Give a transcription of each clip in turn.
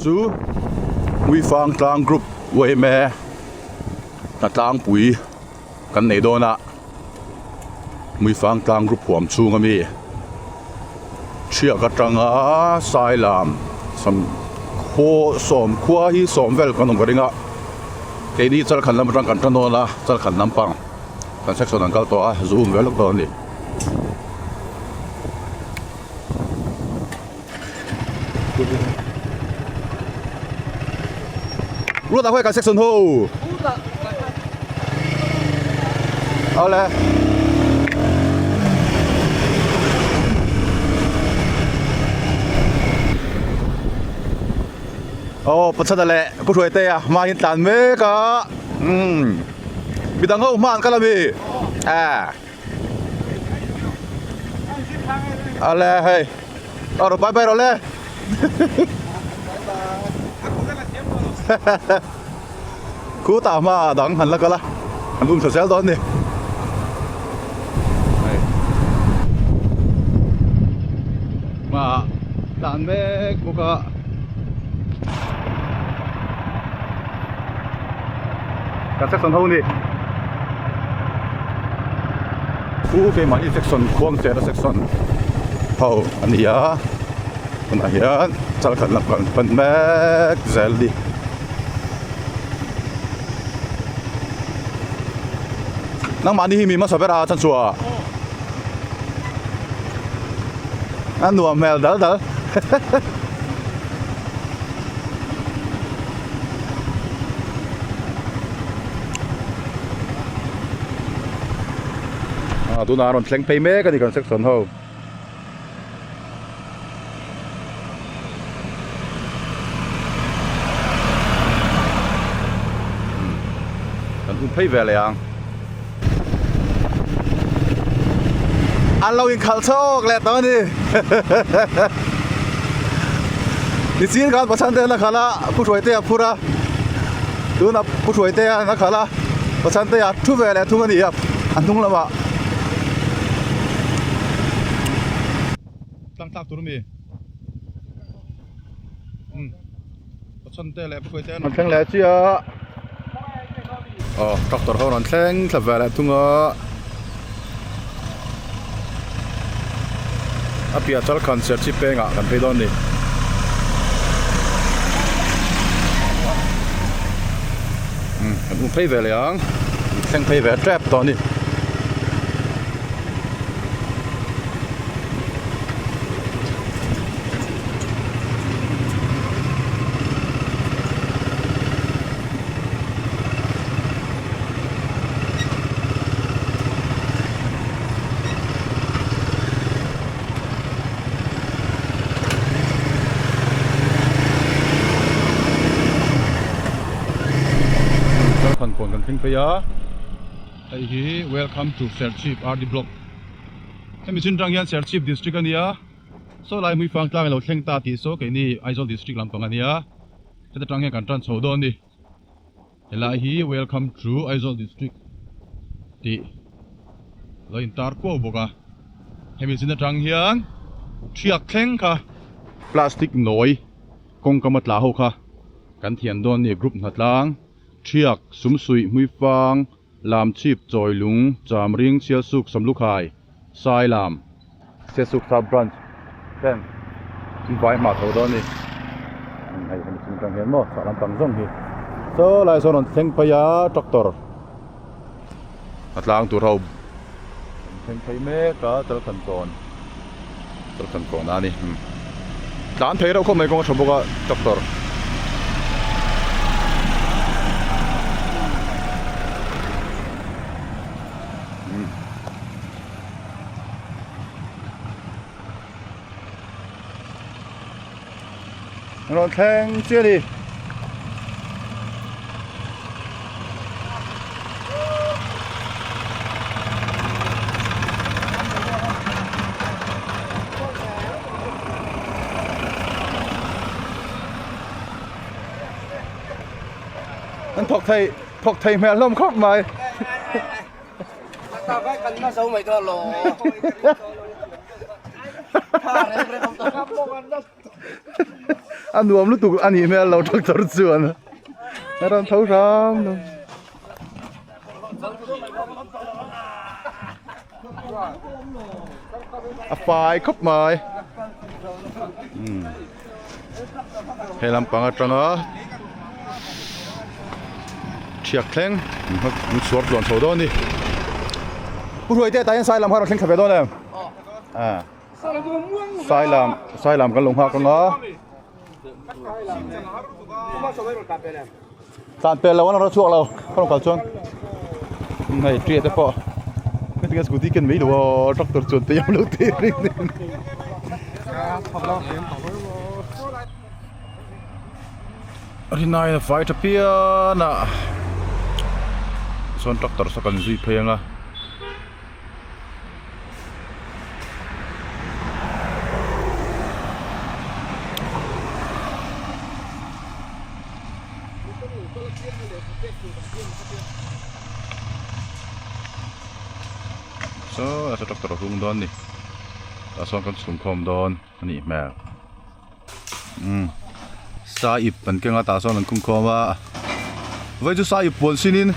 chu Uifang tlang group yma hna tlangpui kan nei dawn a Uifang tlang group huam chhung ami thiak atanga Sailam sam khaw sawm khua hi sawm vel kan awm ka ring a keini chalkhan lam atang kan tan dawn a chalkhan lampang kan section an kal tawh a zu um ve lawk dawn a ni. Ruat ah khawi kan section ho awle aw Pachhana leh Pu Hruaitea hma hian tlan mek a umm midang ho hma an kal ami ah. Ale hei aro bye bye rawh le khu tah hma ah dang han la kal a an um thla zel dawn a ni hei hma ah tlan mek bawk a. Kan section ho ni. Pu keimahni section khuangchera section ho a ni a tunah hian chalkhat lam kan pan mek zel a ni. Nangmahni hi mi hmasa ber a chanchhuah a nuam hmel dal dal. Ah tunah a rawn thleng phei mek a ni kan section ho. Kan um phei ve leh ang. An lo inkhalh chhawk leh tawh a ni. Nichin khan Pathian te an a khalh a, Pu Hruaitea a phur a, tunah Pu Hruaitea an a khalh a, Pathian te a thu ve leh thung a ni a, a hnung lamah. Tlang tlak tur a mi? Umm Pathian te leh Pu Hruaitea an rawn thleng leh chiah. Aw tractor ho rawn thleng thla ve leh thung a a piah chal khan serchhip pengah kan phei dawn a ni. Umm kan um phei ve leh ang thleng phei ve tep tawh a ni. Khawn kan thleng phei a hei hi welcome to Serchhip RD block hemi chin tang hian Serchhip district a nia saw lai hmuifang tlang ilo thleng ta tih saw keini Aizawl district lampang a nia. Heta tang hian kan tan chho dawn a ni. Helai hi welcome to Aizawl district tih lo in tar kuau bawk a. Hemi chin atang hian thiak thleng kha plastic nawi kawngkam a tla ho kha kan thian dawn a ni. Group hnatlang thiak sumsuih hmuifang lamchhip chawilung chamring sialsuk samlukhai Sailam Sialsuk sub branch ten an vai hma tho dawn a ni hei hemi chung atang hian maw chhuah lampang zawng hi saw lai sawn rawn thleng phei a tractor a tlang tur ho an thleng phei mek a chalkhan kawn chalkhan kawn a ni tlan thei reuh khawp mai kawng a tha bawk a tractor. Rawn thleng chiah a ni. An thawk thei thawk thei hmel hlawm khawp mai. A nuam lutuk a nih hmel lo tractor chuan a rawn tho hram lo. A fai khawp mai. He lampang atanga thiak thleng an chhuar tluan chho dawn a ni. Pu Hruaite tah hian Sailam kha a rawn thleng thla ve dawn em? Sailam Sailam kan lo nghak ang a. Tlan pel lo an rawn chhuak lo ka rawn kal chuan hei tia te pawh hetiang scooty ken mai lo aw tractor chuan te lo te ring nen rinai a fai tha phian a chuan tractor saw kan zui phei ang a. Saw a tractor a hung dawn a ni tah sawn kan chhung khawm dawn a nih hmel umm sa ip an keng a tah sawn an khung khawm a vawi chu sa ip puan sin in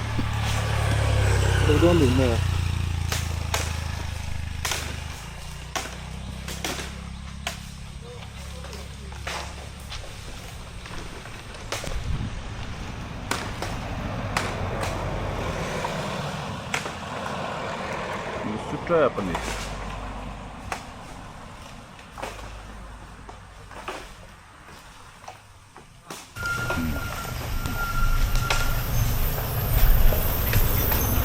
Su tep a ni.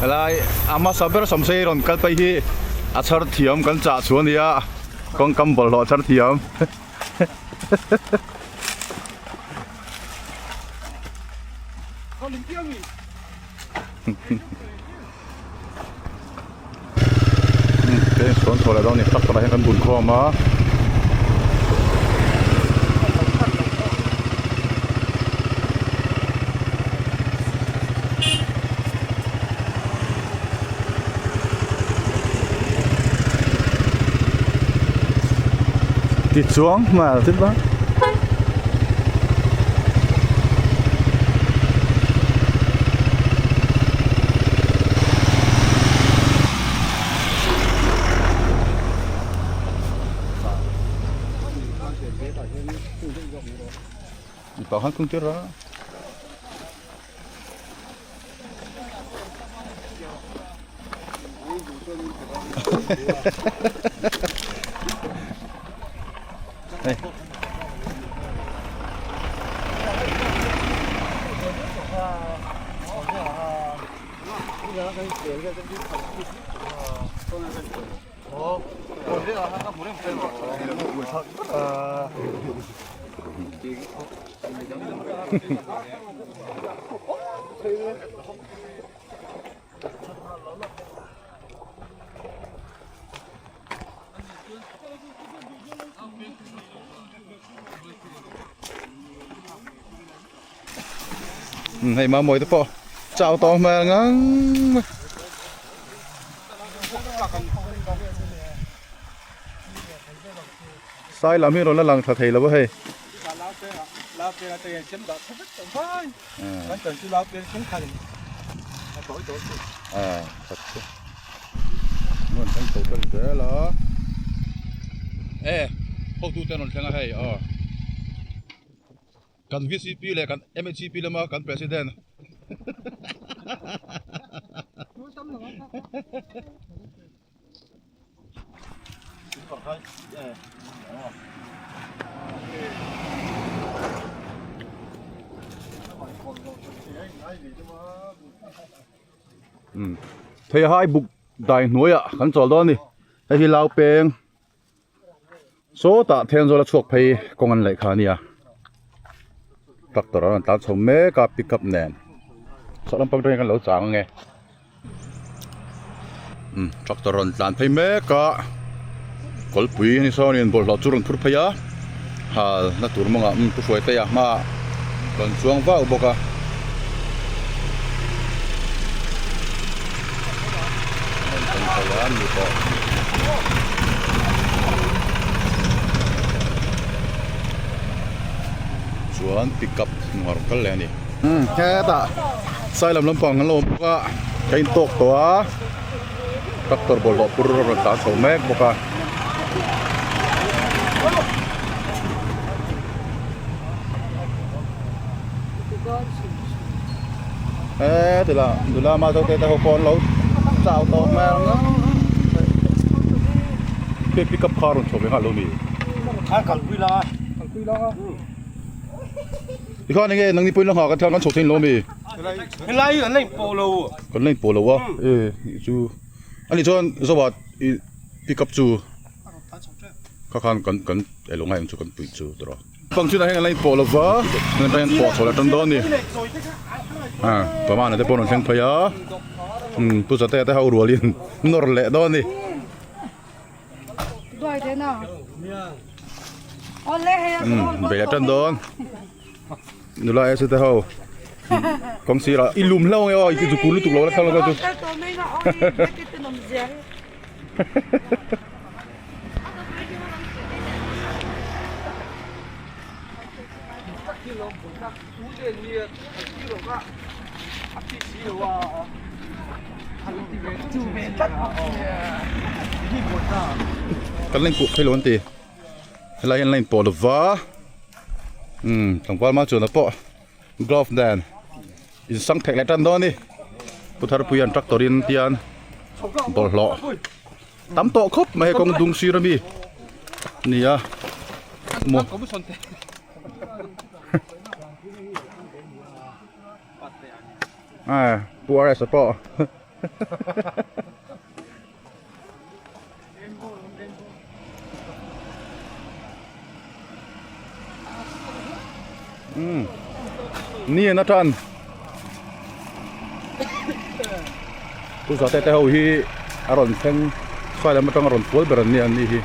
Helai a hmasa ber samsei rawn kal phei hi a chhar thiam kan chah chu a nia kawngkam bawlhhlawh chhar thiam. Sawn chho leh dawn a ni tractor ah hian kan bun khawm a. Tichuang hmel tip a. Mipa khan kung tir a. Hei. Hei Mamawi te pawh chau tawh hmel ngang mai. Sai lam hi rawn la lang tha thei lo a hei. E hotu te an rawn thleng a hei aw kan VCP leh kan MHCP lama kan president Theihai buk dai hnuaiah kan chawl dawn a ni hei hi lau peng sawtah Thenzawl a chhuak phei kawng an laih kha a nia tractor a rawn tlan chho mek a pickup nen saw lampang atangin kan lo chang ange. Umm tractor rawn tlan phei mek a kawlpui a ni sawnin bawlhhlawh chu rawn phur phei a hal na tur mawngah umm pu hruai te a hmaah rawn chuang vau bawk a. Chuan pickup hnungah rawn kal leh a ni. Umm hetah sailam lampang an lo awm bawk a ka in tawk tawh a tractor bawlhhlawh pur a rawn tlan chho mek bawk a. He ti lah nula ma zo te te ho pawh an lo chau tawh hmel ang a pickup kha a rawn chho ve nghal lo ni. Tikhan enge nangni pawhin la nghah kan kan chho thein lo ami? Helai hi kan la inpawh lo. Kan la inpawh lo a, e chu ani chuan Zoa i pick up chu kha khan kan kan elo ngai ang chu kan puih chu tawh. Pang chu hian kan la inpawh lo va, kan tan hian pawh chho la tan dawn a ni. A pamana te pawh an rawn thleng phei a, umm Pu Zatea te ho rualin nawr leh dawn a ni. Bei a tan dawn nula e te ho kawng sirah i lum hlauh ange aw i chu kul lutuk lo la thlang lo chu Kan line pawh phei lo an ti helai hian line pawh lova umm tlangval ma chuan pawh glove nen insang thek leh tan dawn a ni pu tharpui an tractor in tian bawlhhlawh tam tawh khawp mai hei kawng dung sir ami nia maw. À, pu RS pawh. Um. Ni an atan. Pu zate te ho hi a rawn thleng sai lam atang a rawn kual ber an ni an ni hi.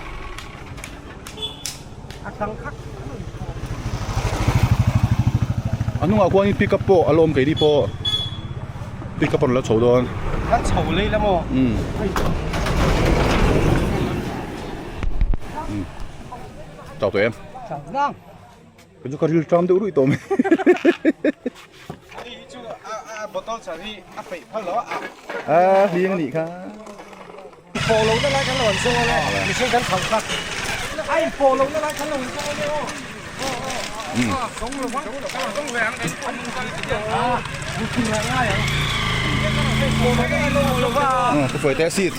A hnungah khuanin pickup pawh a la awm keini pawh pickup a rawn la chho dawn. A chho lei la maw? Umm. Chau tawh em? Chau nang. Ka chu ka ril tram deuh ruih tawh mai. Hei hi chu a bottle chhan hi a peih phal lo a. A hling a nih kha. Pawh lo na lai kan lo an zawng a le mihring kan khalh kha a in pawh lo na lai kan lo an zawng a le aw Ka fuai te seat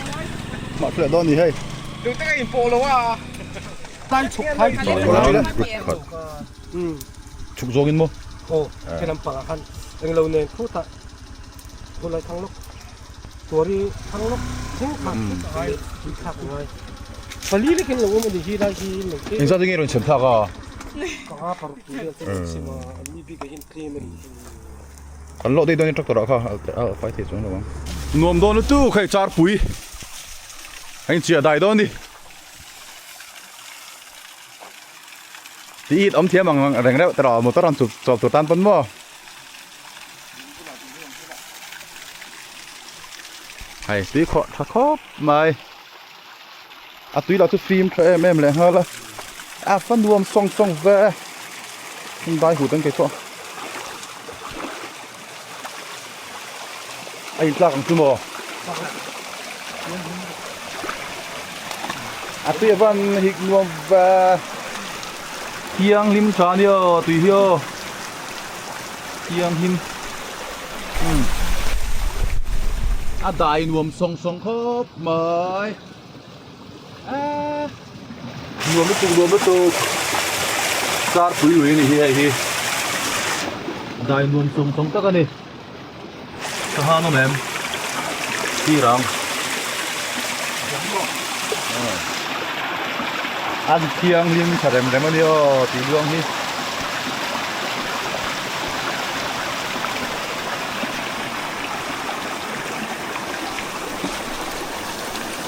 mah thlu leh dawn ni hei chhuk zawngin maw aw khi lampangah khan englo nen khutah khulai thang lawk. Tuari thang lawk thleng kha tui thlak a ngai. Pali lekin lo awm a ni hi lai hi lo tlem. Engzat nge rawn chhem thlak a? Panga paruk tur vel te rawn chhem a, an ni bik ah hian tlem a ni. Kan lawh daih dawn in tractor ah kha a fai thei chuang lo ang. Nuam dawn lutuk hei char pui a inchiah dai dawn ni. Ti it awm thiam ang reng reuh tawh motor an chhuk chawp tur tan pawn maw. Hei tui khawh tha khawp mai a tui lah chu fim tha em em leh nghal a a fa nuam sawng sawng ve heng dai hut an kei pawh a intlak ang chu maw a tui a van hik nuam ve thianghlim tha a nia tui hi aw. Thianghlim umm a dai nuam sawng sawng khawp mai eee nuam lutuk nuam lutuk car pui lui a ni hi hei hi dai nuam sawng sawng tak a ni sangha an awm em thir ang an thianghlim tha rem rem a ni aw tih luang hi.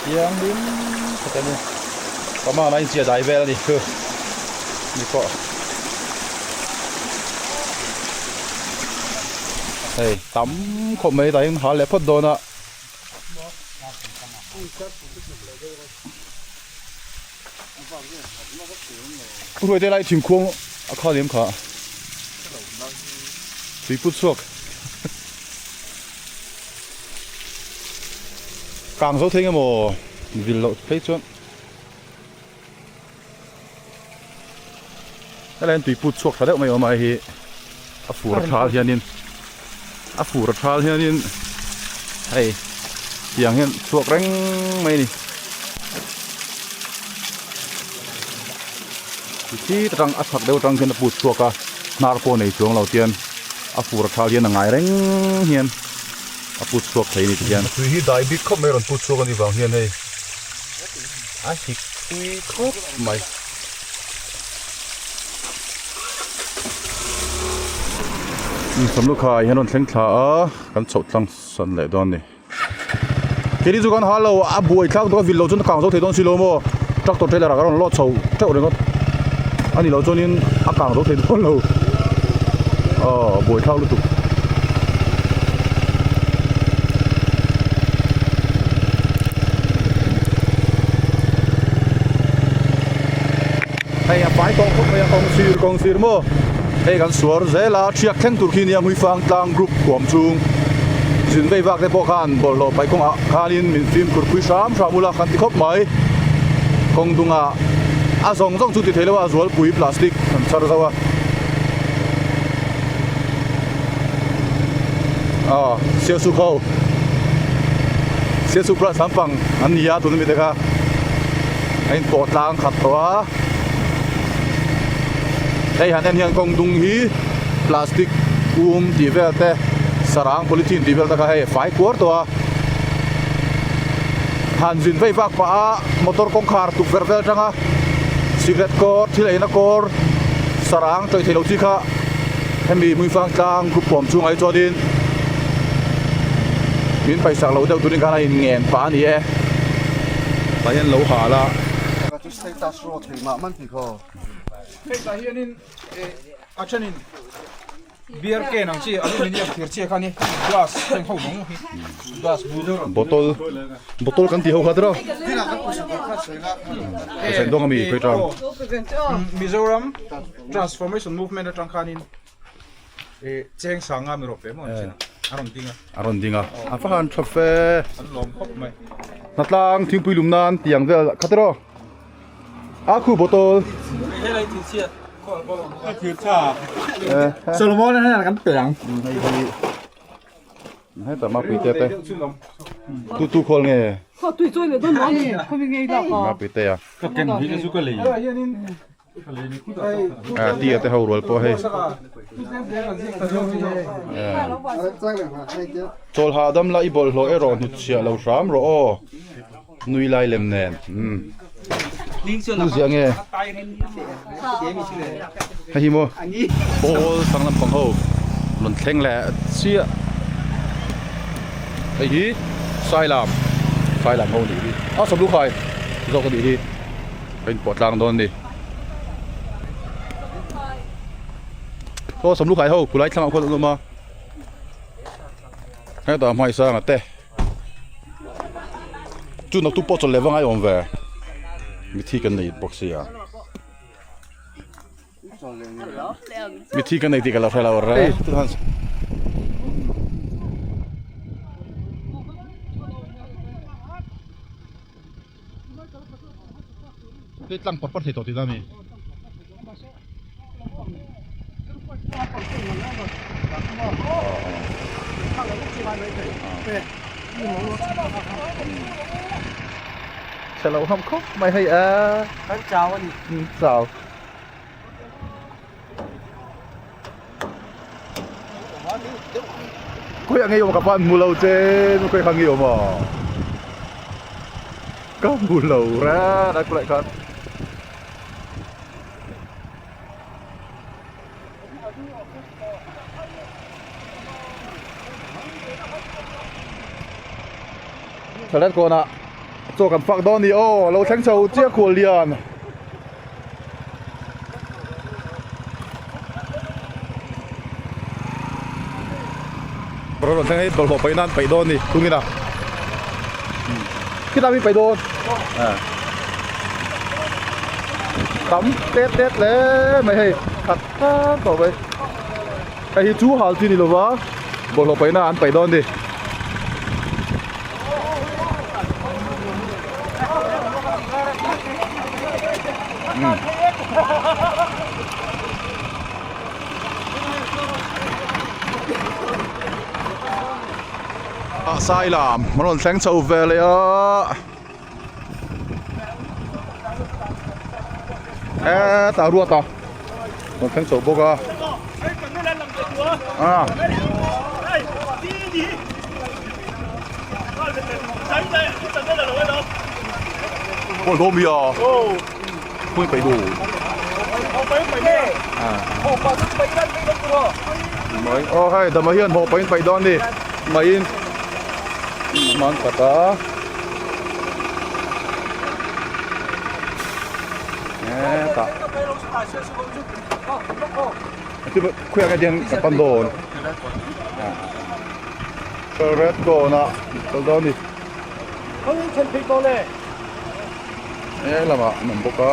Thianghlim khat a ni pama a inchhiah dai vel a ni chu ni pawh hei tam khawp mai tah hian hal leh phawt dawn a. Ruaite lai thingkung a kha liam kha. Tui put chhuak. Kang zo thei nge maw vil loh phei chuan. Helai hian tui put chhuak tha deuh mai a awm a hei hi a fur a thal hianin a fur a thal hianin hei tiang hian chhuak reng mai a ni. Khi atang a chhak deuh atang khian a put chhuak a hnar pawh nei chuang lo tian a fur a thal hian a ngai reng hian a put chhuak thei a ni tihian. Tui hi dai bik khawp mai rawn put chhuak a nih vang hian hei a hik tui khawp mai. Samlukhai hian rawn thleng thla a kan chhoh tlang san leh dawn a ni. Keini chu kan hal lo a buai thlak dawn a vil lo chuan a kang zo thei dawn si lo maw tractor trailer ah ka rawn load chho teuh ringawt a ni lo chuanin a kang zo thei dawn lo aw buai thlak lutuk. Hei a fai tawh khawp mai a kawng sir kawng sir maw hei kan suar zel a thiak thleng tur khi nia Hmuifang tlang group huam chung zin vei vak te pawh khan bawlhhlawh paih kawngah khanin min fimkhur pui hram hram ula kan ti khawp mai kawng dungah a zawng zawng chu ti thei lo a zualpui plastic an char zo a aw siasuk ho siasuk class lampang an ni a tuna mi te kha. A in pawh tlang khat tawh a hei han en hian kawng dung hi plastic um tih vel te sarang polythene tih vel te kha hei a fai kuar tawh a han zin vei vak pah a motor kawngkhar tukverh vel atanga cigarette kawr thil eina kawr sarang tawih theih loh chi kha hemi hmuifang tlang group awm chungah hi chuanin min paisak loh deuh turin khan a inngen pah a ni e. Tah hian lo hal a. Hei tah hianin a thenin beer can ang chi aluminium thir chi kha ni glass heng ho mawng hi glass bu bottle bottle kan ti ho kha tiraw sen dawng ami khawi tang Mizoram transformation movement atang khanin Cheng sanga mi rawh pe maw an chin a rawn ding a. A rawn ding a. A va han tha fe. An lawm khawp mai. Hnatlang thingpui lum nan tiang vel kha tiraw. A khu bottle. Helai thil chhiat khawl bawlh awm bawk a. Thil tha. Solomon a hian kan pe ang. Hei hi. Heta mapui te te. Tu tu khawl nge. Khaw tui chawi leh dawn lo ani. Khaw mi ngei lak a. Mapui te a. Ka ken hi chu ka lei. Tia te ho rual pawh hei chawl hahdam la i bawlhhlawh erawh hnut chhiah lo hram rawh aw nui lai lem nen umm tu ziah nge hei hi maw pawl sang lampang ho rawn thleng leh chiah hei hi sailam sailam ho nih hi a sawmlukhai zawk a nih hi. Ka inpawh tlang dawn a ni. Aw Samlukhai ho kulai thlangah khuan an awm a. Hetah hmaisanga te. Chu naktuk pawh chawlh leh va ngai awm ve. Mithi kan nei bawk sia. Mithi kan nei tih ka lo hre lo re. Tui tlang par par thei tawh tihna a ni. Chhe lo hlawm khawp mai hei a. Kan chau a ni. Chau. Khawi a ngei awm ka pan hmu lo che khawi kha ngei awm a ka hmu lo ran a kulai khan Thalet kawnah chaw kan fak dawn a ni aw lo thleng chho chiah khual lian. Rawn thleng hei bawlhhlawh paih nan paih dawn a ni tungin a khitah mi paih dawn tam tet tet hle mai hei khat tan tawh mai. Hei hi chu hal chi ni lova bawlhhlawh paihna an paih dawn a ni. Sailam an rawn thleng chho ve leh a hetah ruat a rawn thleng chho bawk a a. Aw hei dama hian haw pahin paih dawn a ni maiin hman khat a hetah khawiah nge dian ka pan dawn red kawn ah kal dawn a ni. He lamah an awm bawk a.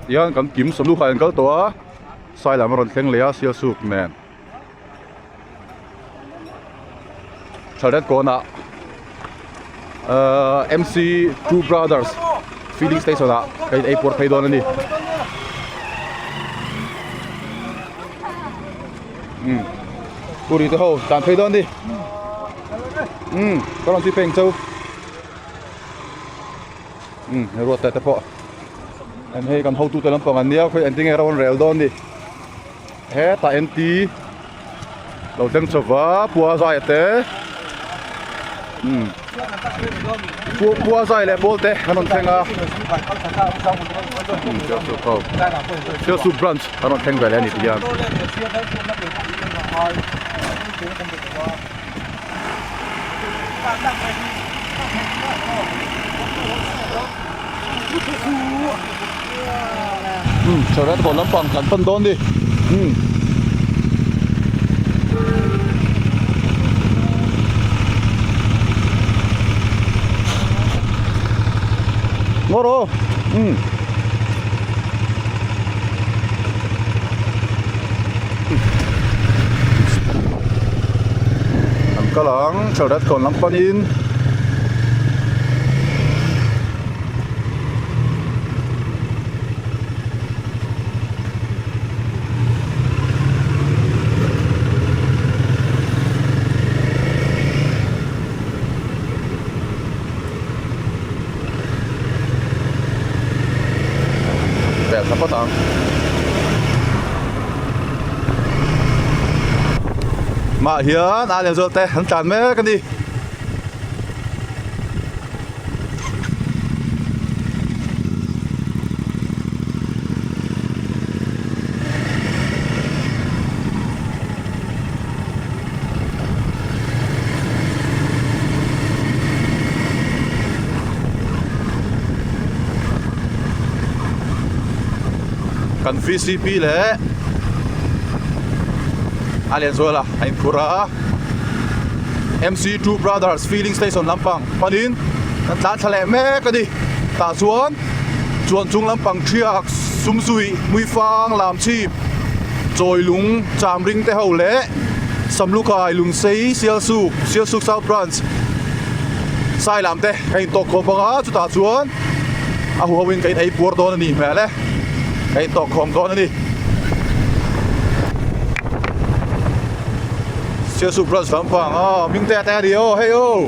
Tihian kan kim sawmlukhah an kal tawh a sai lam a rawn thleng leh a sialsuk nen Thalret kawnah ahh MC two brothers filling station ah ka in ei puar phei dawn a ni umm puri te ho tlan phei dawn a ni umm ka rawn zui phei ang cheu umm ruat te te pawh an hei kan hotute lampang an nia khawi engtin nge ro an rel dawn a ni. Hetah nt lo thleng chho va pua zai te umm pua zai leh pawl te an rawn thleng a Sialsuk branch an rawn thleng ve leh a ni ti hian. Umm chaw red kawn lampang kan pan dawn ni umm. Ngaw rawh umm. An kal ang chaw red kawn lam panin. Bel thla phawt ang. Mah hian a leh zawt te an tlan mek a ni. Kan vcp leh a lianzuala a inphur a. MC Two Brothers Filling Station lampang panin kan tlan thla leh mek a ni. Tah chuan chuan chung lampang thiak sumzui hmuifang lam chhip chawilung cham ring te ho leh Samlukhai Lungsei Sialsuk Sialsuk South Branch sai lam te ka intawk khawm bawk a chutah chuan a huho in ka in ei puar dawn a nih hmel e ka intawk khawm dawn a ni. Sialsuk branch lampang a hming te te a ni aw hei aw.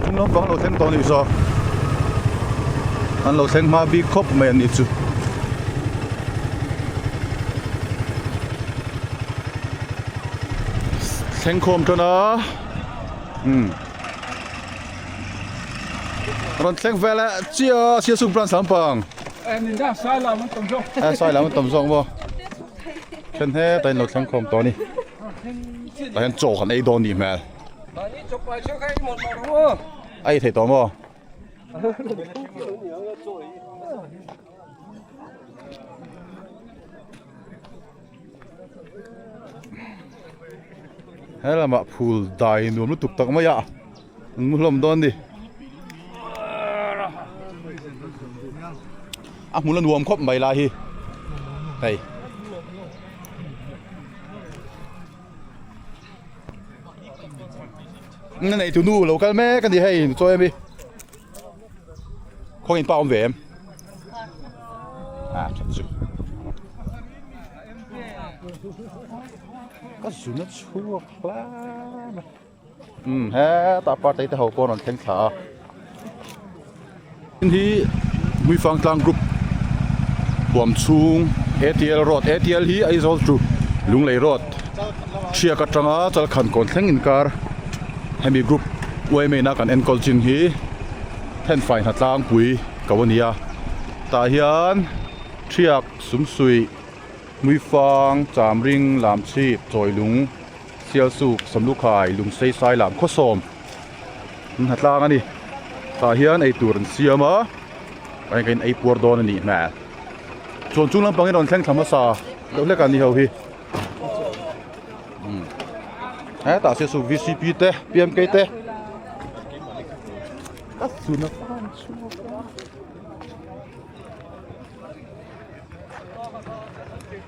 Chung lampang lo thleng tawh a nih saw an lo thleng hma bik khawp mai a nih chu. Thleng khawm tan a umm rawn thleng vel eh chiah a Sialsuk branch lampang eh sai lam an tam zawk maw then hetah in lo thleng khawm tawh a ni. Tah hian chaw kan ei dawn nih hmel. A ei theih tawh maw? He lamah phul dai nuam lutuk tak mai a an mu hlawm dawn a ni a hmun a nuam khawp mai lai hi hei. Na nei tu nu lo kal mek a ni hei chawi ami khaw in pa awm ve em a that chu ka zun a chhuak hle mai um hetah party te ho pawh an rawn thleng thla a hei hi Hmuifang tlang group huam chhung A_T_L road A_T_L hi Aizawl to Lunglei road Thiak atanga Chalkhan kawn thleng inkar hemi group U_M_A na kan enkawl chin hi thenfai hna tlangpui ko a ni a tah hian Thiak Sumsuih Hmuifang Chamring Lamchhip Chawilung Sialsuk Samlukhai Lungsei Sailam Khawsawm an hna tlang a ni tah hian eitur an siam a a in ei puar dawn a nih hmel chuan chung lampang hi rawn thleng thla hmasa deuh hlek a ni ho hi hetah sialsuk V_C_P te P_M_K te ka chhun a fan chhuak a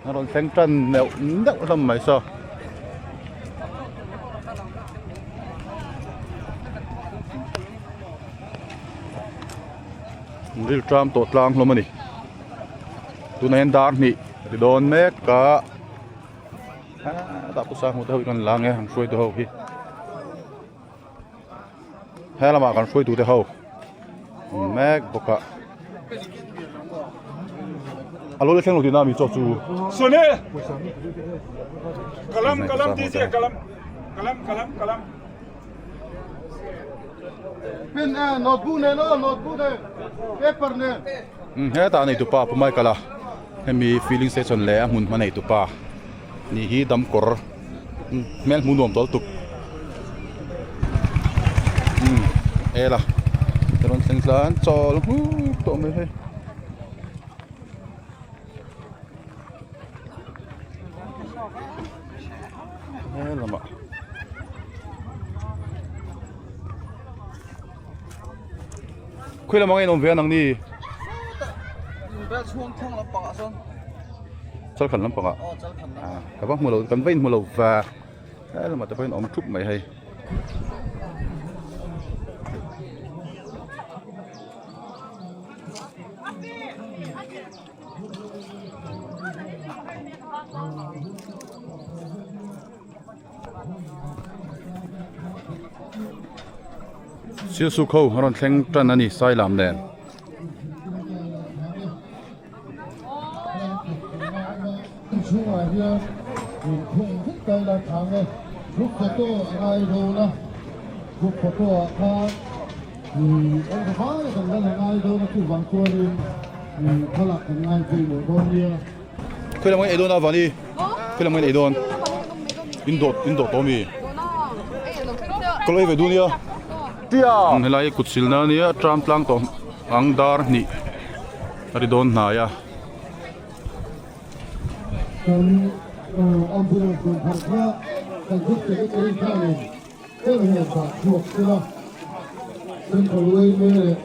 a rawn thleng tan neuh neuh hlawm mai saw. Ril tram tawh tlang hlawm a ni tunah hian dar hnih ri dawn mek a hetah pawh sang hmuh te ho hi kan la ang e an hruaitu ho hi. He lamah kan hruaitute ho awm mek bawk a a lo la thleng lo tihna ami chaw chu Sone kalam kalam ti che kalam kalam kalam kalam Pin e notebook nen aw notebook nen paper nen hetah nei tupa Pu Michael a hemi filling station leh a hmun hma nei tupa Ni hi damkawr hmel hmuh nuam tawl tuk umm ela te rawn thleng tlan chawl nghuk tawh mai hei he lamah khawi lamah nge in awm ve a nang ni Chalkhan lampangah ka va hmu lo kan va inhmu lo va he lamah te pawhin a awm thup mai hei. Sialsuk ho a rawn thleng tan a ni Sailam nen. Chhungah hian inkhung vek ta ila thang e. Group photo a ngai dawn a, group photo ah khan ih awm tha fai kan lan a ngai dawn a chuvang chuanin ih thlalak kan ngai pawimawh dawn nia. Khawi lam nge ei dawn a Vani? Khawi lam nge ei dawn? In dawt in dawt tawh mi? Ka lo ei ve duh nia. Helai hi kut silna a nia tram tlang tawh ang dar hnih a ri dawn hnai a. Kan ambulance rawn phar kha kan group secretary khanin ber hian dah chhuak sela Central Yma leh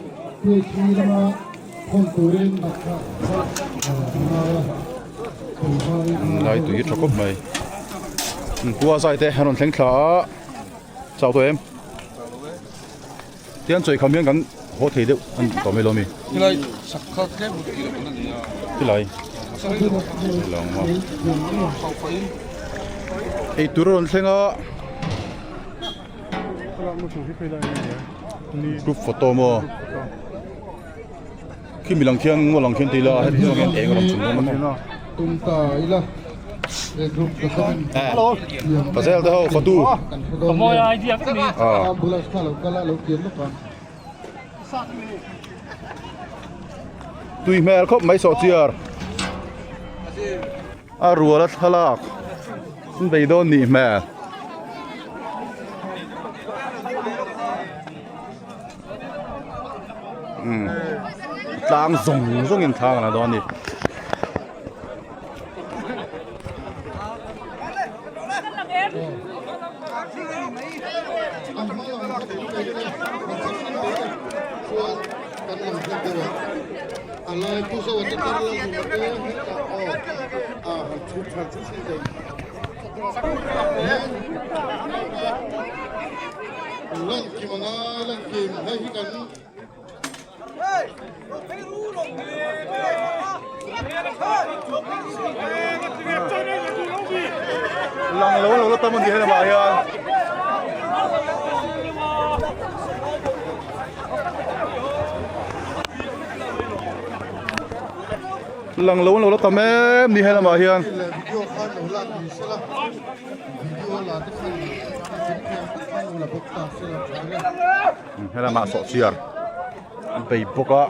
PHE lama thawn turin dah kha a ngai a. Lai tui hi tha khawp mai. Khua zai te an rawn thleng thla a. Chau tawh em? Tian chawi kham hian kan haw thei deuh an tawh mai lo mi? Tilai sak kha tlem lut tih loh a ni a. Tilai. Tilai ma. Ei tur a rawn thleng a. Group photo maw? Khi mi lang khian ngaw lang khian ti ila heti zawng hian eng a rawn chhun dawn a maw? Tum ta ila he group ka khan Pazel te ho fatu ambulance kha lo kal a lo kian lawk ang. Tui hmel khawp mai sawhchiar a rual a thlalak. An bei dawn nih hmel. Umm tlang zawng zawng in thlang a la dawn a ni. Lang lo lo la tam a ni helamah hian. Lang lo lo la tam em ni helamah hian. Helamah sawhchiar an bei bawk a.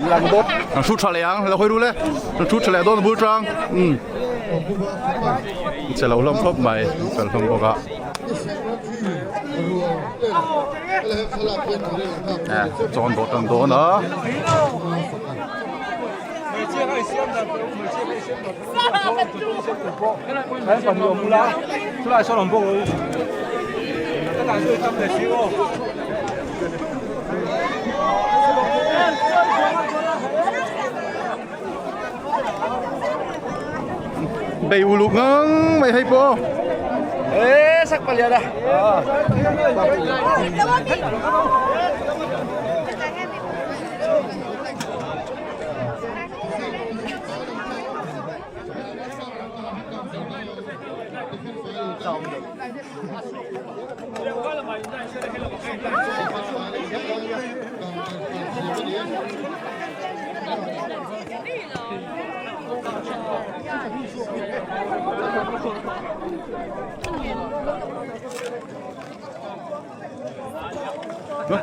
Lang bawk an hrut tha leh ang lo hawi ru le an hrut tha leh dawn a bul tang umm che lo hlawm khawp mai fel hlawm bawk a chawn dawt an dawn a. Bei uluk ngang mai hei pawh. Ê, sắc palian à.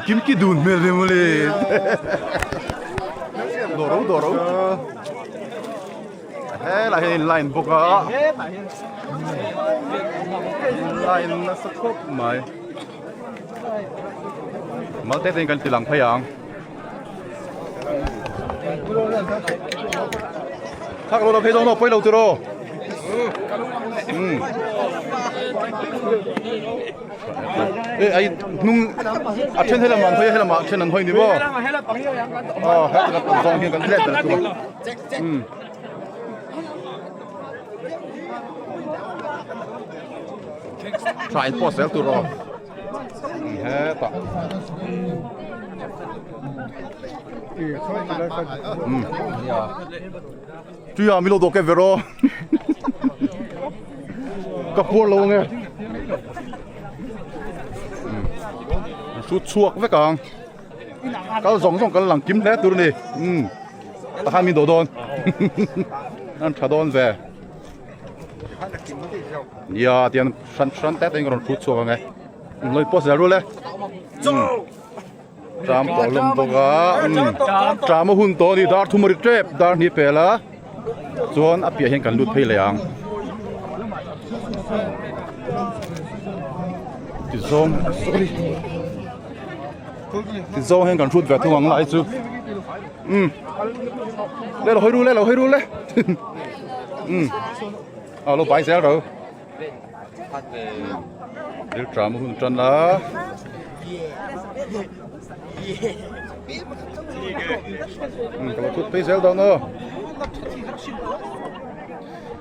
Kim ki dun hmel ve mawle. Dawr o dawr o. Helai hian in line bawk a. Line nasa khawp mai. Mal te te in kan ti lang phei ang. Thak lo lo phei dawn aw pawi lo tur aw. Ê ai hnung a then helamah an hawi a helamah a then an hawi ni maw aw helai kan zawng hian kan let ber chu umm tha in post zel tur aw hetah umm tuiah milo dawh kep ve rawh ka puar lo ange hrut chhuak vek ang kal zawng zawng kan lang kim hle tur a ni umm takhan min dawh dawn an tha dawn ve nia tian hran hran te te in ka rawn hrut chhuak ange lawi pawh zel rul e Tram tawh hlawm bawk a tram a hun tawh a ni dar thum a ri tep dar hnih pel a chuan a piah hian kan lut phei leh ang ti zawng sorry ti zawng hian kan hrut ve thung ang lai chu um le lo hawi ru le lo hawi ru le um a lo bai zel ro. Thil tram hun tan a. Ka lo thut phei zel dawn aw.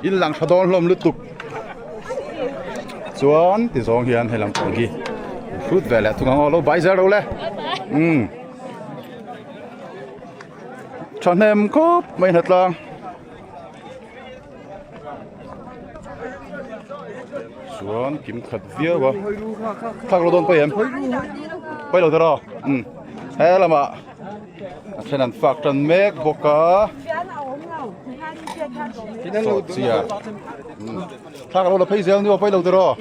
In lang tha dawn hlawm lutuk. Chuan ti zawng hian hei lampang hi hrut ve leh thung ang aw lo bai zel ro le umm thahnem khawp mai hnatlang. Chuan kim khat viau a thak lo dawn pawi em pawi lo tiraw umm he lamah a then an fak tan mek bawk a sawh chiah umm thak lo la phei zel ni aw pawi lo tiraw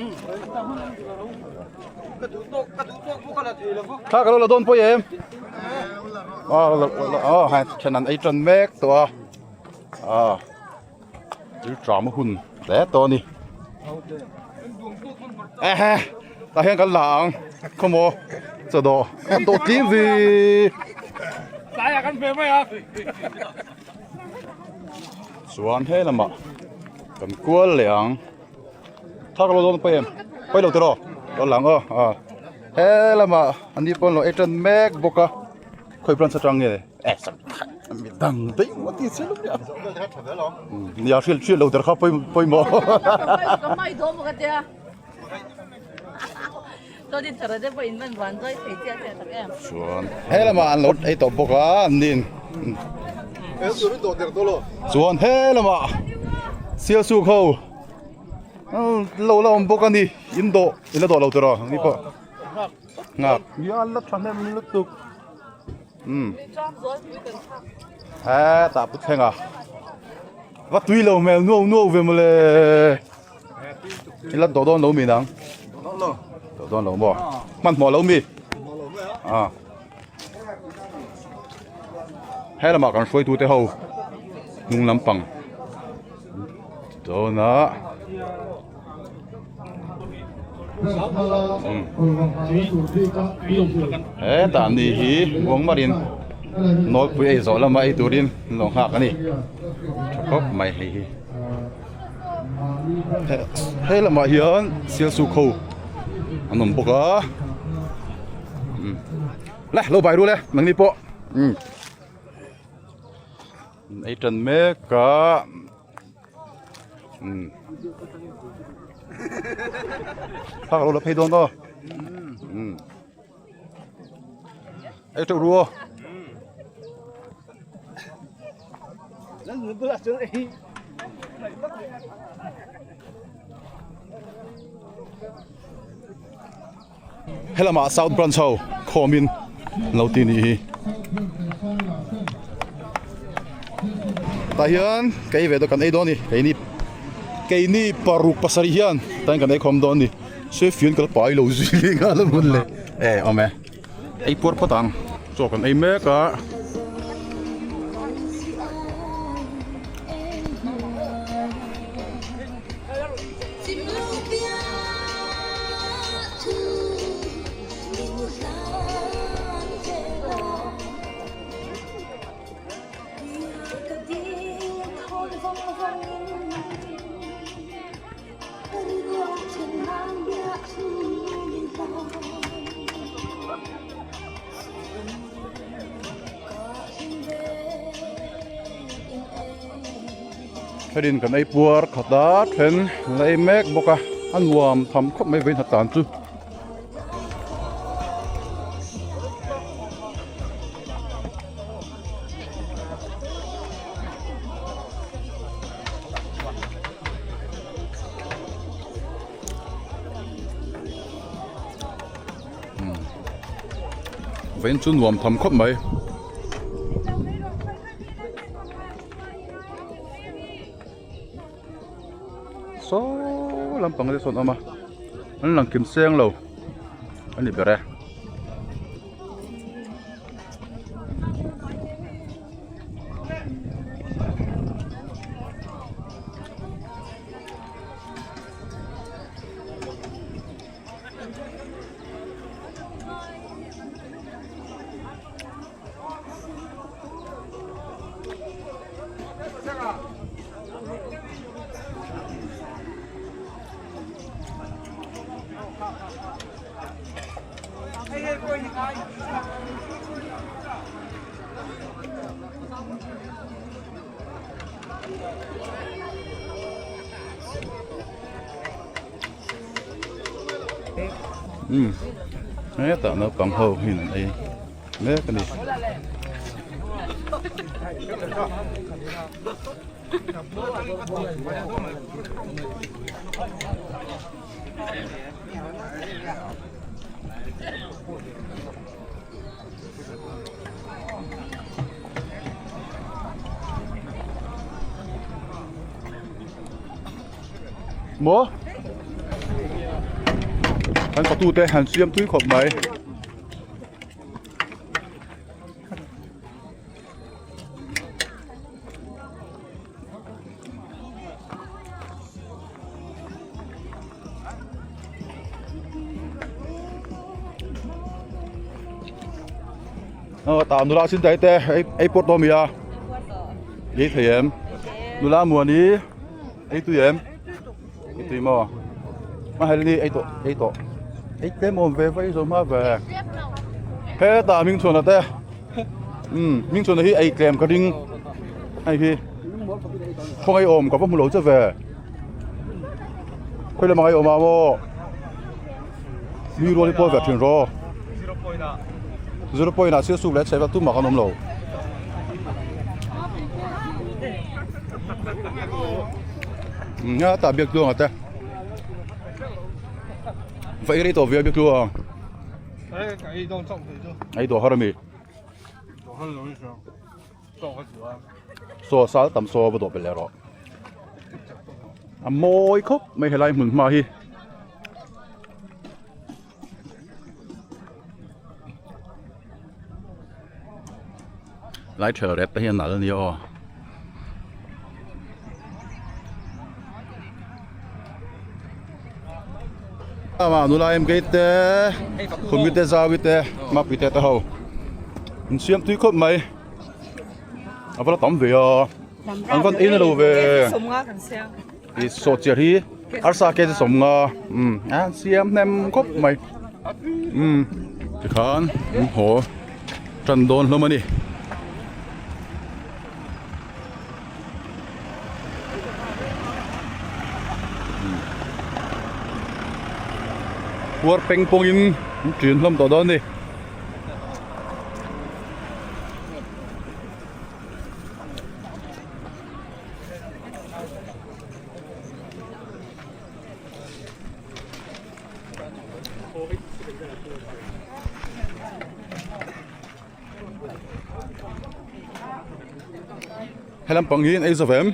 thak lo la dawn pawi em aw a then an ei tan mek tawh a. A thil tram a hun hle tawh a ni ehe tah hian kan la ang khawmaw chaw dawh kan dawh tling vi chuan he lamah kan kual leh ang thak lo dawn pawi em pawi lo tiraw lo lang aw a he lamah an ni pawn lo ei tan mek bawk a khawi branch atang nge. Mi dang daih maw ti che lup nia nia hriat hriat lo der kha pawi pawimawh chuan he lamah an lo ei tawh bawk a an nin chuan he lamah sialsuk ho lo la awm bawk a ni in dawh in la dawh lo tiraw ni pawh nghak nia an la thahnem lutuk. Umm hetah pu thleng a va tui lo hmel nuau nuau ve mawle i la dawh dawn lo mi nang dawh dawn lo maw hmanhmawh lo mi a he lamah kan hruaitu te ho hnung lampang dawn a. Hetah ni hi muangmarin nawlpui ei zawh lama ei turin an lo nghak a ni tha khawp mai hei hi he lamah hian sialsuk ho an awm bawk a le lo bai ru le nangni pawh ei tan mek a. Thak lo la phei dawn aw. Ei teuh ru aw. Helamah South Branch ho khawmin lo ti nih hi. Tah hian kei ve deuh kan ei dawn a ni keini keini paruk pasarih hian tah hian kan ei khawm dawn a ni se fian ka la pai lo zui leh nghal a hmun leh e awm e ei puar phawt ang chaw kan ei mek a. Thenin kan ei puar khat a then la ei mek bawk a a nuam tham khawp mai vawiin hatan chu. Vawiin chu nuam tham khawp mai. Saw lampang te sawn awm a an lang kim seng lo a ni ber e. Umm hetah naupang ho hian an ei mek a ni. Maw an fatute han siam tui khawp mai. Aw tah nula sin dai te ei ei pawt dawn mi a ei thei em nula muani ei tui em ei tui maw a hel ni ei tawh ei tawh ei tlem awm ve vai zawm hma ve hetah hming chhuana te umm hming chhuana hi ei tlem ka ring hei hi khawngaih awm ka va hmu lo che ve khawi lamah a awm a maw mi rual hi pawl ve thin rawh zero point ah thil suk leh chhe vel tumah kan awm lo nga tah biak tluang ate va i rei tawh ve biak tluang ei dawh har ami Saw sal tam saw va dawh belh leh rawh a mawi khawp mai helai hmun hma hi. Lai thel rep te hi a nal ania aw. Ama nula em gate te khumi te zawi te mapui te te ho in siam tui khawp mai a va la tam ve a an van ei na lo ve i saw chiar hi arsa ke chu sawmnga umm a siam hnem khawp mai umm tikhan an haw tan dawn hlawm a ni. Puar peng pawngin an ṭin hlawm tawh dawn a ni. Helam pang hi an ei zo em?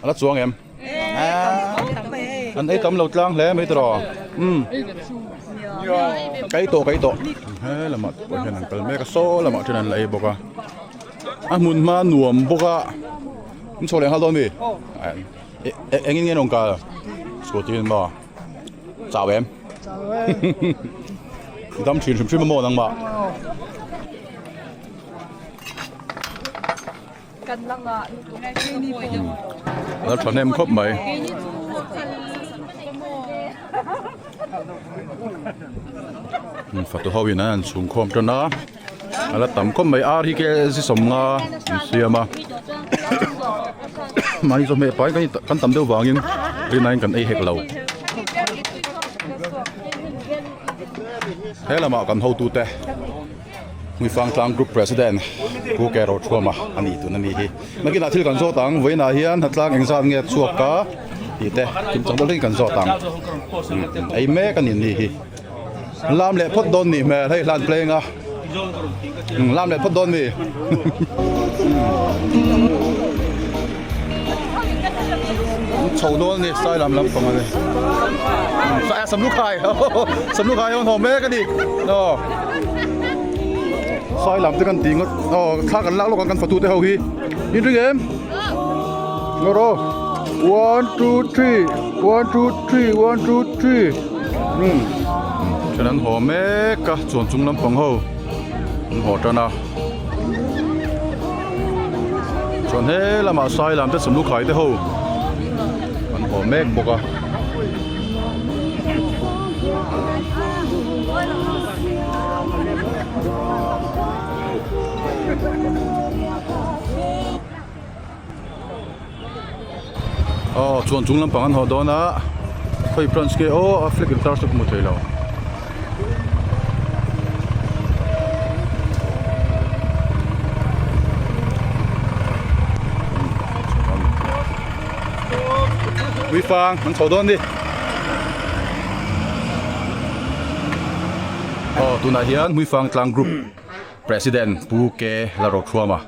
A la chuang em? An ei tam lo tlang hle mai tawh umm ka ei tawh ka ei tawh he lamah te pawh hian an kal mek a saw lamah then an la ei bawk a a hmun hma nuam bawk a in chho leh nghal dawn mi engin nge an awm kal scooty in maw chau em dam thin hrim hrim a maw nangmah. La thahnem khawp mai. Fatu ho in an chhung khawm tan a a la tam khawp mai ar hi ke zi sawmnga an siam a mahni chawhmeh pai kan tam deuh vangin rinaiin kan ei hek lo. He lamah kan hotute. Hmuifang tlang group president Pu Ke Rothuama a nih tun a ni hi. Nakinah thil kan zawt ang, vawiinah hian hnatlang engzat nge chhuak a tih te kimchang deuh hlekin kan zawt ang. Ei mek a ni ni hi. Lam leh phawt dawn nih hmel hei hlan playing a. Lam leh phawt dawn mi. Chho dawn a ni sai lam lampang a ni. Samlukhai Samlukhai a haw mek a ni. Aw. Sai lam te kan ti ngawt aw thla kan lak lawk ang kan fatu te ho hi in ring em ngawt aw 1 2 3 1 2 3 1 2 3 um then an haw mek a chuan chung lampang ho an haw tan a chuan he lamah sai lam te sawmlu khai te ho an haw mek bawk a. Aw chuan chung lampang an haw dawn a. Khawi branch nge aw a flag intar chu ka hmu thei lo. Puifang an chho dawn ni. Aw tunah hian Hmuifang tlang group president Pu K Lalrothuama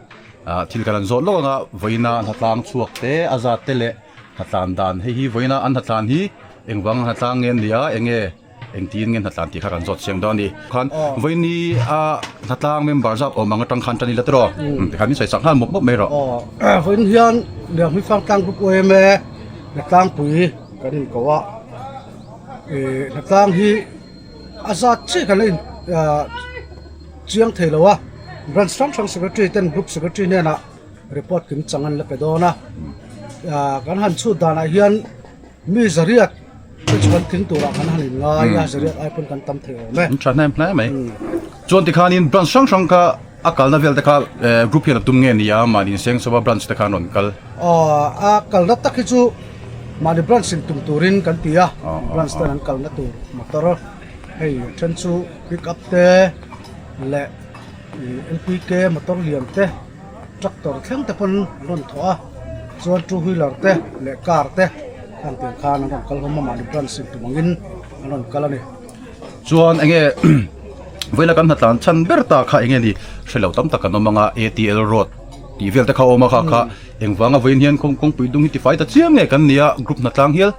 ah thil kan han zawt lawk anga vawiina hnatlang chhuak te a zat te leh hnatlan dan hei hi vawiina an hnatlan hi engvang hnatlang nge an nia enge engtin nge hnatlan tih kha kan zawt chiang dawn a ni khan vawiini a hnatlang member zat awm ang atang khan tan ila tiraw tikhan min sawi chak nghal mawp mawp mai rawh. Aw vawiin hian Lianhmuifang tlang group yma hnatlangpui kan inko a ih hnatlang hi a zat chiah kan la in ah chiang thei lo a branch hrang hrang secretary ten group secretary hnenah report kim chang an la pe dawn a ah kan han chhut danah hian mi zariat te chu kan tling turah kan han in ngai a zariat ai pawn kan tam thei awm e. An tha hnem hle mai chuan tikhanin branch hrang hrang kha a kalna vel te kha group hian a tum nge ni a mahni inseng chauha branch te kha an rawn kal. Aw a kalna tak hi chu mahni branch in tum turin kan ti a branch ten an kalna tur motor hei then chu pick up te leh lpk motor lian te tractor thleng te pawn an rawn thawh a chuan two wheeler te leh car te an tir khan an rawn kal hlawm a mahni branch in tum angin an rawn kal a ni. Chuan enge vawiina kan hnatlan chhan ber ta kha enge ni hrelo tam tak kan awm anga atl road tih vel te kha a awm a kha kha engvanga vawiin hian kawngpui dung hi tifai ta chiam nge kan nia group hnatlang hial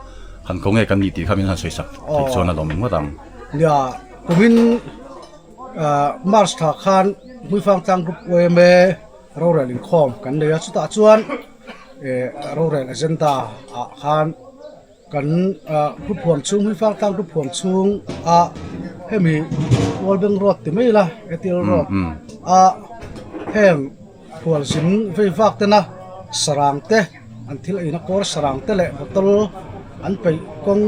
han ko nge kan ni tih kha min han sawi sak theih chuan a lawm ngawt ang. Nia kumin March thla khan Hmuifangtlang group yma rorel inkhawm kan nei a chutah chuan rorel agenda ah khan Kan group huam chhung Hmuifangtlang group huam chhung a hemi Wallbank road ti mai ila Airtel road a heng khualzin vei vak tena sarang te an thil eina kawr sarang te leh bottle an peih kawng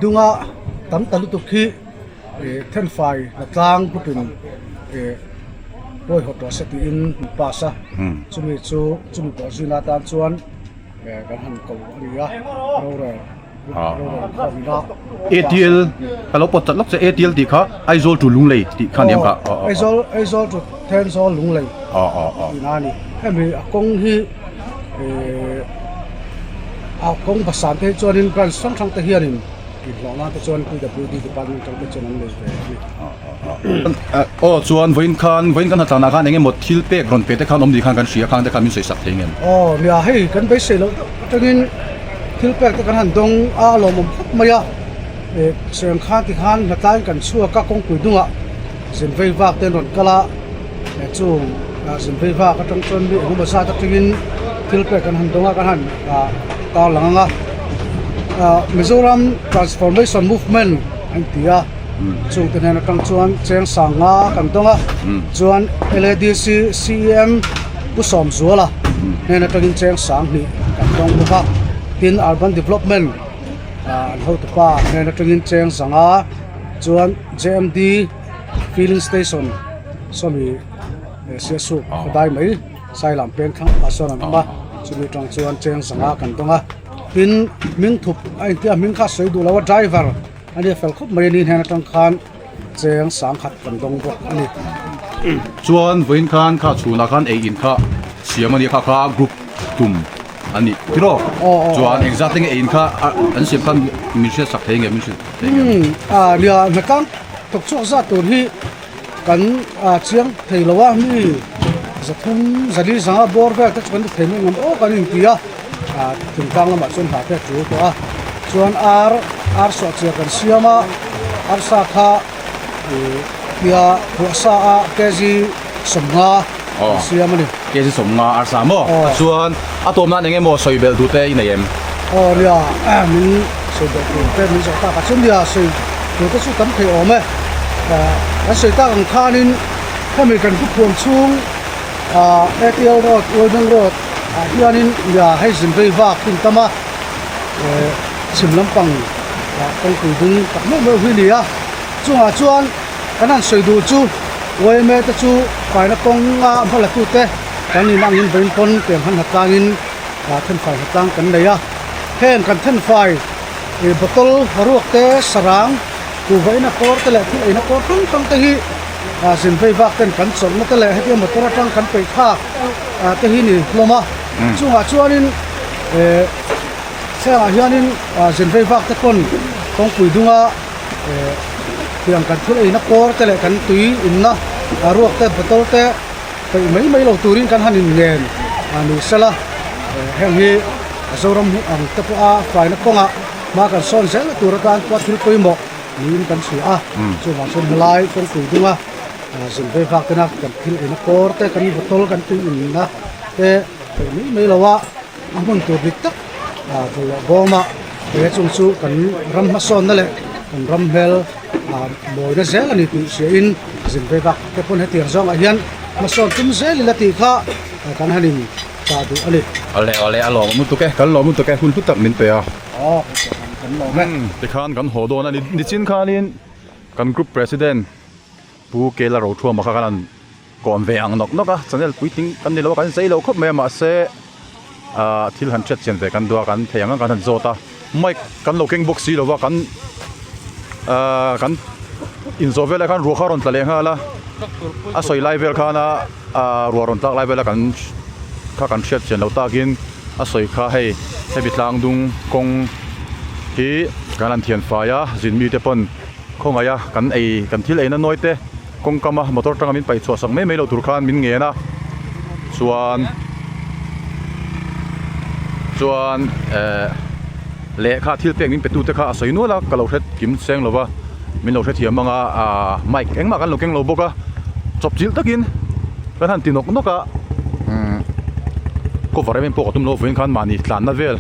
dunga tam ta lutuk hi ih thenfai hnatlang group in ih pawihawt tawh se tiin an pass a chumi chu chumi pawh zin atan chuan. Kan han ko a ni a rorel rorel khawmna ATL ka lo pawt chat lawk che ATL tih kha Aizawl to Lunglei tih kha aniang kha Aizawl Aizawl to Thenzawl Lunglei tihna a ni hemi a kawng hi a kawng basan te hi chuanin branch hrang hrang te hianin inhlawh nan te chuan PWD department atang te chuan an nei ve a ni. Aw chuan vawiin khan vawiin kan hnathlanah khan eng emaw thil pek rawn pe te khan awm ni khan kan hria khang te khan min sawi sak thei ngem. Aw nia hei kan beisei loh deuh atangin thil pek te kan han dawng a a lawmawm khawp mai a eh seng khan ti khan hnatlaiin kan chhuak a kawngpui hnungah zin vei vak te an rawn kal a eh chung zin vei vak atang chuan mi engemaw zat atangin thil pek kan han dawng a kan han ah tarlang ang a ah Mizoram Transformation Movement an ti a. Chungte hnen atang chuan cheng sanga kan dawng a, chuan LADC CEM Pu Sawmzuala hnen atangin cheng sang hnih kan dawng bawk a, tin Urban Development an hotupa hnen atangin cheng zanga, chuan JMD Filling Station sawmi Siasuk khawdai mai Sailam peng thlang ah sawn an awm a, chumi atang chuan cheng zanga kan dawng a, tin hming thup a intia hming kha sawi duh lo a driver. A nia fel khawp mai a ni hnen atang khan cheng sangkhat kan dawng bawk a ni. Chuan vawiin khan kha chhunah khan ei in kha siam a nia kha kha group tum a nih tiraw? Chuan engzat enge ei in kha an siam khan min hriat sak thei nge min hrilh thei nge? Nia hnatlang thawk chhuak zat tur hi kan chiang thei lo a mi zathum zali zanga bawr vel te chu kan ti thei mai ngam aw kan inti a. Thingtlang lamah chuan hna te a tul tawh a chuan ar ar sawh chiah kan siam a arsa kha ih tia huah sa a kg sawmnga kan siam a ni. Kg sawmnga arsa maw? Chuan a tawm nan eng emaw sawi belh duh te i nei em? Aw nia min sawi belh tur te min zawh tak ah chuan nia sawi tur te chu tam thei awm e kan sawi tak ang khanin hemi kan khawphuam chhung ATL road Ualbeng road ah hianin nia hei zin vei vak hun tam a eh chhim lampang ah kawngpui dung tak meuh meuh hi a ni a chungah chuan kan han sawi duh chu yma te chu faina kawnga hmala tute kan in angin vawiin pawn tiang han hnatlangin ah thenfai hnatlang kan nei a heng kan thenfai. Ih bottle ruak te sarang kuhva ina kawr te leh thil eina kawr hrang hrang te hi ah zin vei vak ten kan chawlhna te leh hetia motor atang kan peih thlak ah te hi ni hlawm a chungah chuanin eh hengah hianin ah zin vei vak te pawn kawngpui dunga eh tiang kan thil eina kawr te leh kan tui inna ah ruak te bottle te peih mai mai lo turin kan han inngen ah ni sela eh heng hi Zoram hmuh ang te pawha faina kawngah hma kan sawn zel na tur atan pawh thil pawimawh niin kan hria a, chuvang chuan helai kawngpui dunga zin vei vak tena kan thil eina kawr te kan bottle kan tui inna te theih mai mai lo a, a hmun tur dik tak bawlhhlawh bawma he chung chu kan ram hmasawnna leh kan ram hmel mawina zel a ni tih hriain zin vei vak te pawn hetiang zawngah hian hmasawn tum zel ila tih kha kan han in chah duh a ni. Awle awle a lawm lutuk e, kan lawm lutuk e, hun hlu tak min pe a. Aw kan lawm e. Tikhan kan haw dawn a ni, nichin khanin kan group president Pu Kela Rothuama kha kan han kawm ve ang nawk nawk a, channel puitling kan ni lo a, kan zei lo khawp mai a mahse ah thil han hriat chian ve kan duh a, kan thei ang ang kan han zawt a, mic kan lo keng bawk si lo va, kan ah kan inzawh vel ah khan ruah kha a rawn tla leh nghal a, a sawi lai vel khana. A ruah rawn tlak lai vela kan kha kan hriat chian loh takin a sawi kha hei hemi tlang dung kawng hi kan han thian fai a zin mite pawn khawngaih a kan ei kan thil eina nawi te kawng kam a motor tanga min paih chhuah sak mai mai loh tur khan min ngen a chuan chuan eh lehkha thil pek min pe tute kha a sawi nual a ka lo hre kim seng lo va. Min lo hrethiam ang a, aaa mic engmah kan lo keng lo bawk a, chawp chilh takin kan han ti nawk nawk a, umm cover em em pawh ka tum lo vawiin khan mahni tlanna vel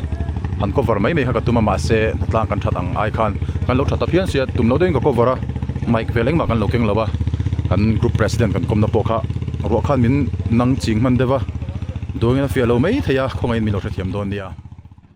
han cover mai mai kha ka tum a mahse hnatlang kan that ang ai khan kan lo that ta phian sia tum lo deuhin ka cover a, mic vel engmah kan lo keng lo a, kan group president kan kawmna pawh kha ruah khan min nang ching hman deuh a, duangin a fiah lo mai thei a, khawngaihin min lo hrethiam dawn nia.